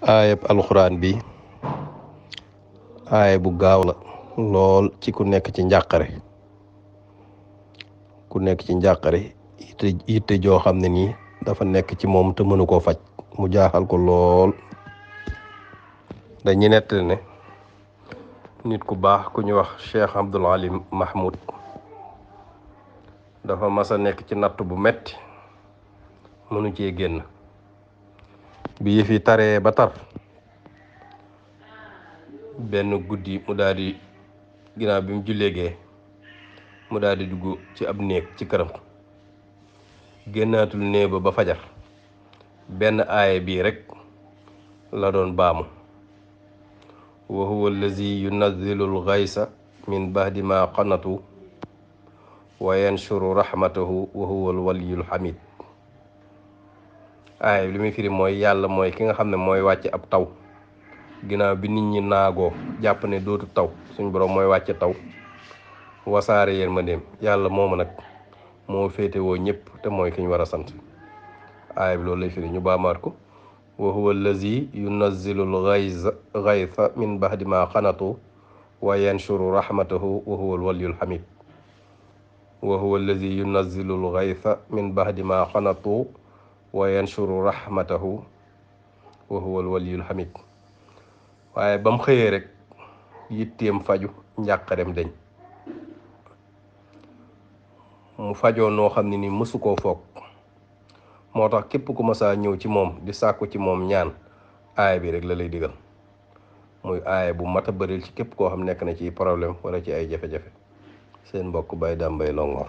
aayab alxuraan bi aaya bu gaaw la lool ci ku nekk ci njàqare yitte joo xam ne nii dafa nekk ci moom te mënu koo faj mu jaaxal ko lool. dañuy nettali ne nit ku baax ku ñu wax Cheikh Abdul Alim Mahmoud dafa mas a nekk ci natt bu metti mënu cee génn bi yëf yi taree ba tar benn guddi mu daal di ginnaaw bi mu julleegee mu daal di dugg ci ab néeg ci këram génnaatul néeg ba fajar benn aaya bii rek la doon baamu wa huwa allazi yunazzilu al-ghaysa min ba'di ma qanatu wa yanshuru rahmatahu wa huwa al-waliyyul hamid. aaya bi li muy firi mooy yàlla mooy ki nga xam ne mooy wàcce ab taw ginnaaw bi nit ñi naagoo jàpp ne dootu taw suñ borom mooy wàcce taw wasaare yërmandeem yàlla moomu nag moo féetewoo ñëpp te mooy ki ñu war a sant. aaya bi loolu lay firi ñu baamaat ko wa huwa allazi yunazzilu al-ghaytha min ba'di ma qanatu wa yanshuru rahmatahu wa huwa al-waliyyul hamid. wa huwa allazi yunazzilu al-ghaytha min ba'di ma qanatu wa yanshuru rahmatahu wa huwa al-waliyyul hamid. waaye ba mu xëyee rek yitteem faju njàqarem dañ mu fajoo noo xam ne ni mësu koo foog. moo tax képp ku masaa ñëw ci moom di sàkku ci moom ñaan aaya bi rek la lay digal muy aaya bu mat a bëril ci képp koo xam nekk na ci problème wala ci ay jafe-jafe. seen mbokk Baye Dame Mbaye Longhor.